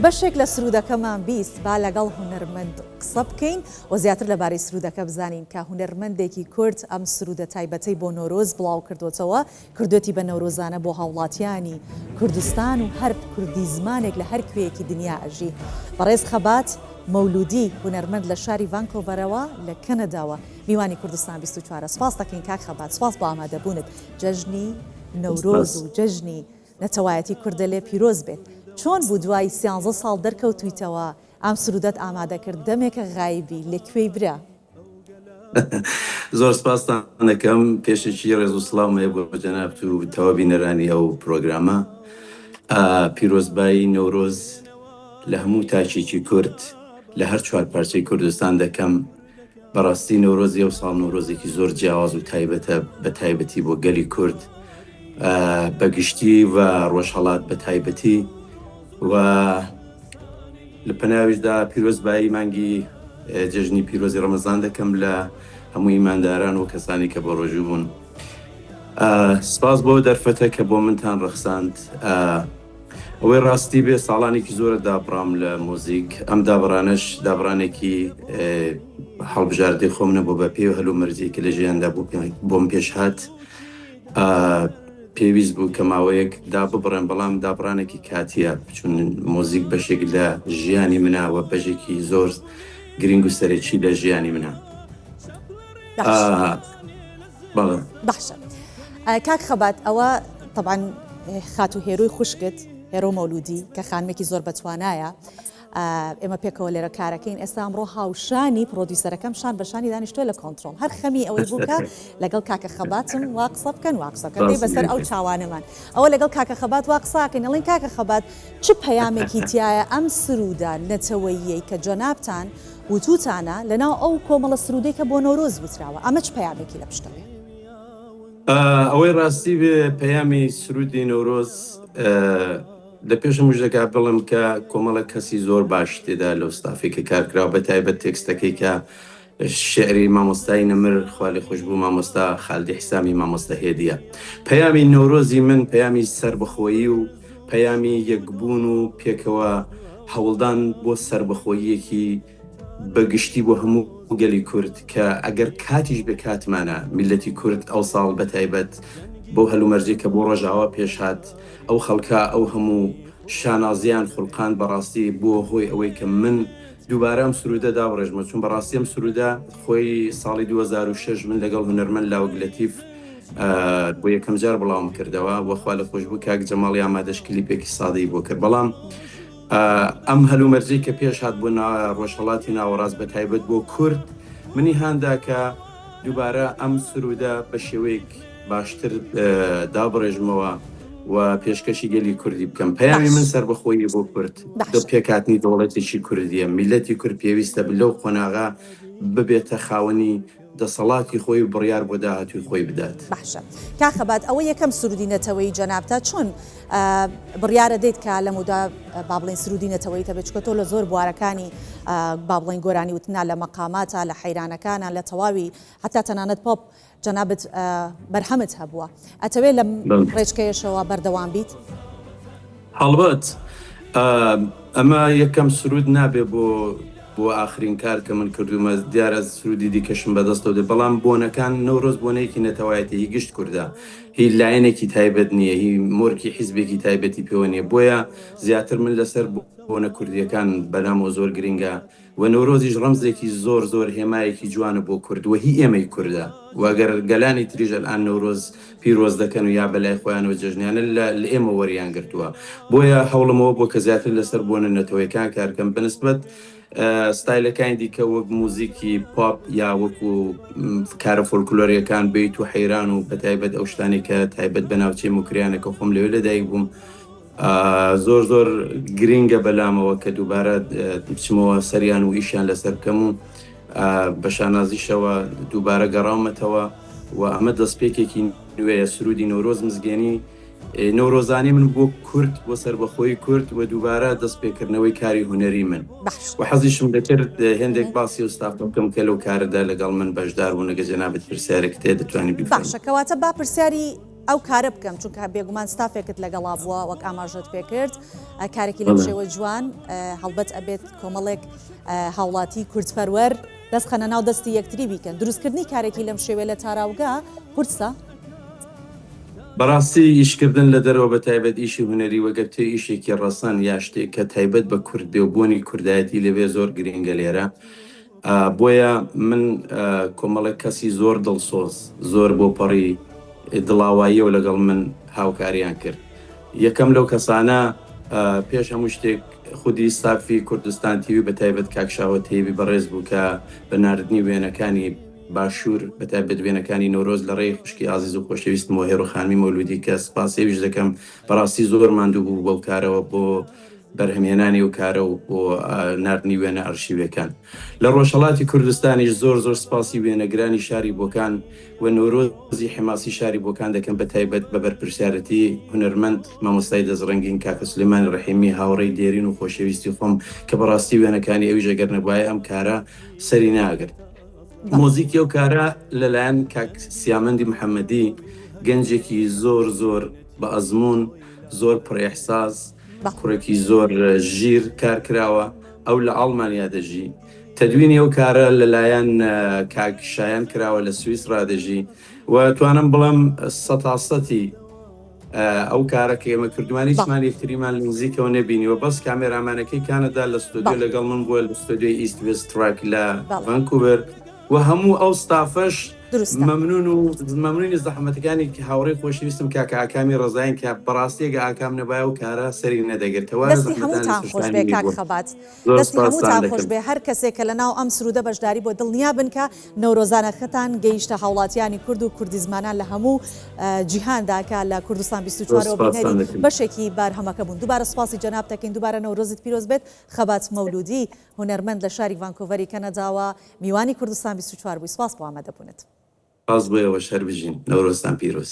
بەشێک لە سروودەکەمان 20 با لەگەڵ هونەرمەند قسە بکەین و زیاتر لەبارەی سروودەکە بزانین کە هونەرمەندێکی کورد ئەم سروودە تایبەتەی بۆ نەورۆز بڵاو کردووەتەوە، کردوویەتی بە نەورۆزانە بۆ هاوڵاتیانی کوردستان و هەر کوردی زمانێک لە هەر کوێیەکی دنیا ئەژی. بەڕێز خەبات مەولوودی، هونەرمەند لە شاری ڤانکۆڤەرەوە لە کەنەداوە میوانی کوردستان 24 ە. سوپاس دەکەین کاک خەبات، سوپاس بۆ ئامادەبوونت. جەژنی نەورۆز و جەژنی نەتەوایەتی کوردە لێ پیرۆز بێت. چۆن بوو دوای سیانزە ساڵ دەرکەوتوویتەوە ئەم سرودەت ئامادە کرد دەمێکە غایبی لە کوێی برا؟ زۆر سپاستان دەکەم پێشەکی ڕێز و سڵاوم هەیە بۆ جەنابت و تەواو بینەرانی ئەو پرۆگرامە. پیرۆزبایی نەورۆز لە هەموو تاکێکی کورد لە هەر چوار پارچەی کوردستان دەکەم. بەڕاستی نەورۆزی ئەو ساڵ نەورۆزێکی زۆر جیاواز و تایبەتە بە تایبەتی بۆ گەلی کورد بە گشتی و ڕۆژهەڵات بە تایبەتی و لە پەناویشدا پیرۆزبایی مانگی جەژنی پیرۆزی ڕەمەزان دەکەم لە هەموو ئیمانداران و کەسانی کە بە ڕۆژوو بوون. سپاس بۆ دەرفەتە کە بۆ منتان ڕەخساند. ئەوەی ڕاستی بێ ساڵانێکی زۆرە دابڕام لە مۆزیک، ئەم دابڕانەش دابڕانێکی هەڵبژاردەی خۆم نەبوو، بە پێی هەلومەرجێک کە لە ژیاندا بۆم پێش هات پێویست بوو کە ماوەیەک داببڕێم، بەڵام دابڕانێکی کاتییە، چون مۆزیک بەشێک لە ژیانی منە و بەشێکی زۆر گرنگ و سەرەکی لە ژیانی منە. بەڵێ. باشە کاک خەبات ئەوە تەبعەن خاتوو هێرۆی خوشکت هێرۆ مەولودی کە خانمێکی زۆر بەتوانایە ئێمە پێکەوە لێرە کارەکەین ئێستا ئەمڕۆ هاوشانی پرۆدیسەرەکەم شان بە شانی دانیشتووە لە کۆنترۆڵ هەر خەمی ئەوەی بوو کە لەگەڵ کاکە خەباتم وا قسە بکەن وا قسە بکەن دەی بەسەر ئەو چاوانەمان ئەوە لەگەڵ کاکە خەبات وا قساکەین ئەڵێن کاکە خەبات چ پەیامێکی تایە ئەم سروودە نەتەوەییەی کە جەنابتان وتوتانە لەناو ئەو کۆمەڵە سروودەی کە بۆ نەورۆز وتراوە ئەمە چ پەیامێکی لە پشتەوەیە؟ ئەوەی ڕاستی بێ پەیامی سروودی نەورۆز لە پێش هەموو شتێکا بڵێم کە کۆمەڵێک کەسی زۆر باش تێدا لەو ستافەی کە کار کراوە بە تایبەت تێکستەکەی کە شیعری مامۆستای نەمر خوالێخۆشبوو مامۆستا خالدی حیسامی مامۆستا هێدیە. پەیامی نەورۆزی من پەیامی سەربەخۆیی و پەیامی یەکبوون و پێکەوە هەوڵدان بۆ سەربەخۆییەکی بە گشتی بۆ هەموو گەلی کورد کە ئەگەر کاتیش بێ کاتمانە میللەتی کورد ئەوساڵ بە تایبەت بەو هەلومەرجەی کە بۆ ڕۆژاوا پێش هات ئەو خەڵکە ئەو هەموو شانازیان خولقاند بەڕاستی بووە هۆی ئەوەی کە من دووبارە ئەم سروودە دابڕێژمەوە چون بەڕاستی ئەم سروودە خۆی ساڵی 2006 من لەگەڵ هونەرمەند لاوک لەتیف بۆ یەکەم جار بڵاوم کردەوە و خوا لە خۆشبوو کاک جەماڵی ئامادەش کلیپێکی سادەی بۆ کرد بەڵام ئەم هەلومەرجەی کە پێش هات بۆ ڕۆژهەڵاتی ناوەڕاست بە تایبەت بۆ کورد منی هاندا کە دووبارە ئەم سروودە بە شێوەیەک باشتر دابڕێژمەوە و پێشکەشی گەلی کوردی بکەم. پەیامی من سەربەخۆیی بۆ کورد، پێکهاتنی دەوڵەتێکی کوردییە. میللەتی کورد پێویستە لەو قۆناغە ببێتە خاوەنی دەسەڵاتی خۆی و بڕیار بۆ داهاتووی خۆی بدات. باشە کاک خەبات ئەوە یەکەم سرودی نەتەوەیی جەنابتە چۆن بڕیارە دەیت کە لەمەودا با بڵێین سرودی نەتەوەیی هەبێت چونکە تۆ لە زۆر بوارەکانی با بڵێین گۆرانی وتنا لە مەقاماتە لە حەیرانەکانە لە تەواوی حتا تەنانەت پۆپ جەنابت بەرهەمت هەبووە ئەتەوێ لەم ڕێچکەیەشەوە بەردەوام بیت؟ هەڵبەت ئەمە یەکەم سرود نابێ بۆ بۆ ئاخرین کار کە من کردوومە دیارە سرودی دیکەشم بەدەستەوە دێ بەڵام بۆنەکان نەورۆز بۆنەیەکی نەتەوایەتی هی گشت کوردە هی لایەنێکی تایبەت نییە هی مۆرکی حیزبێکی تایبەتی پێوە نییە بۆیە زیاتر من لەسەر بۆنە کوردییەکان بەلامەوە زۆر گرینگە و نەورۆزیش ڕەمزێکی زۆر زۆر هێمایەکی جوانە بۆ کورد و هی ئێمەی کوردە و گەر گەلانی تریش ئەلئان نەورۆز پیرۆز دەکەن و یا بەلای خۆیانەوە جەژنیانە لە لە ئێمە وەریان گرتووە بۆیە هەوڵم ئەوە بووە کە زیاتر لەسەر بۆنە نەتەوەیەکان کار بکەم بەنسبەت ستایلەکانی دیکە وەک موزیکی پاپ یا وەکو کارە فۆلکلۆریەکان بەیت و حەیران و بەتایبەت ئەو شتانەی کە تایبەت بە ناوچەی موکریانە کە خۆم لەوێ لەدایک بووم زۆر زۆر گرینگە بەلامەوە کە دووبارە بچمەوە سەریان و ئیشیان لەسەر بکەم و بە شانازیشەوە دووبارە گەڕاومەتەوە و ئەمە دەستپێکێکی نوێیە سرودی نەورۆز مزگێنی نەورۆزانی من بۆ کورد بۆ سەربەخۆیی کورد و دووبارە دەستپێکردنەوەی کاری هونەری من و حەزیشم دەکرد هێندێک باسی ئەو ستافە بکەم کە لەو کارەدا لەگەڵ من بەشدار بوون ئەگەر جەنابت پرسیارێکت هەیە دەتوانی بیفەرمووی. باشە کەواتە با پرسیاری. ئەو کارە بکەم چونکە بێگومان ستافێکت لەگەڵا بووە وەک ئاماژەت پێکرد کارێکی لەم شێوە جوان هەڵبەت ئەبێت کۆمەڵێک هاوڵاتی کوردپەروەر دەست خەنە ناو دەستی یەکتری بیکەن دروستکردنی کارێکی لەم شێوێ لە تاراوگە قورسە؟ بەڕاستی ئیشکردن لە دەرەوە بە تایبەت ئیشی هونەری وەگەر تێ ئیشێکی ڕەسەن یا شتێک کە تایبەت بە کورد بێ و بۆنی کوردایەتی لێبێ زۆر گرینگە لێرە بۆیە من کۆمەڵێک کەسی زۆر دڵسۆز زۆر بۆ پەڕی دڵاواییەوە لەگەڵ من هاوکاریان کرد یەکەم لەو کەسانە پێش هەموو شتێک خودی ستافی کوردستان تیوی بە تایبەت کاک شاهۆ تەیبی بەڕێز بوو کە بە ناردنی وێنەکانی باشوور بە تایبەت وێنەکانی نەورۆز لە ڕێی خوشکی ئازیز و خۆشەویستمەوە هێرۆ خانمی مەولوودی کە سپاسی ئەویش دەکەم بەڕاستی زۆر ماندوو بوو بەو کارەوە بۆ بەرهەمهێنانی ئەو کارە و بۆ ناردنی وێنە ئەرشیویەکان. لە ڕۆژهەڵاتی کوردستانیش زۆر زۆر سپاسی وێنەگرانی شاری بۆکان و نەورۆزی حەماسی شاری بۆکان دەکەم بە تایبەت بە بەرپرسیارەتی هونەرمەند مامۆستای دەستڕەنگین کاکە سولەیمانی ڕەحیمی هاوڕێی دێرین و خۆشەویستی خۆم کە بەڕاستی وێنەکانی ئەویش ئەگەر نەبوایە ئەم کارە سەری ناگرت. مۆزیکی ئەو کارە لەلایەن کاک سیامەندی محەمەدی گەنجێکی زۆر زۆر بە ئەزموون زۆر پڕ ئیحساس کوڕێکی زۆر ژیر کار کراوە ئەو لە ئاڵمانیا دەژی تەدوینی ئەو کارە لەلایەن کاک شایان کراوە لە سویسرا دەژی و توانم بڵێم سەتاسەتی ئەو کارە کە ئێمە کردمان هیچمان یەکتریمان لە نزیکەوە نەبینیوە بەس کامێرامانەکەی کانەدا لە ستۆدیۆ لەگەڵ من بووە لە ستۆدیۆی ئیست وێست تراک لە ڤانکوڤەر و هەموو ئەو ستافەش مەمنون و مەمنونی زەحمەتەکانی هاوڕێی خۆشەویستم کاکە ئاکامی ڕەزایین کە بەڕاستی ئەگە ئاکام نەبایە ئەو کارە سەری نەدەگرتەوە دەستی هەمووتان خۆش بێ کاک خەبات دەستی هەمووتان خۆش بێ هەر کەسێک کە لەناو ئەم سرودە بەشداری بووە دڵنیا بن کە نەورۆزانەکەتان گەیشتە هاوڵاتیانی کورد و کوردیزمانان لە هەموو جیهاندا کە لە کوردستان 24 ەوە بینەری بەشێکی بارهەمەکە بوون دووبارە سوپاسی جەنابت دەکەین دووبارە نەورۆزت پیرۆز بێت خەبات مەولودی هونەرمەند لە شاری ڤانکۆڤەری کەنەداوە میوانی کوردستان 24 بووی سوپاس بۆ ئامادەبوونت. سپاس بۆ ئێوەش هەر بژین نەورۆزتان پیرۆز.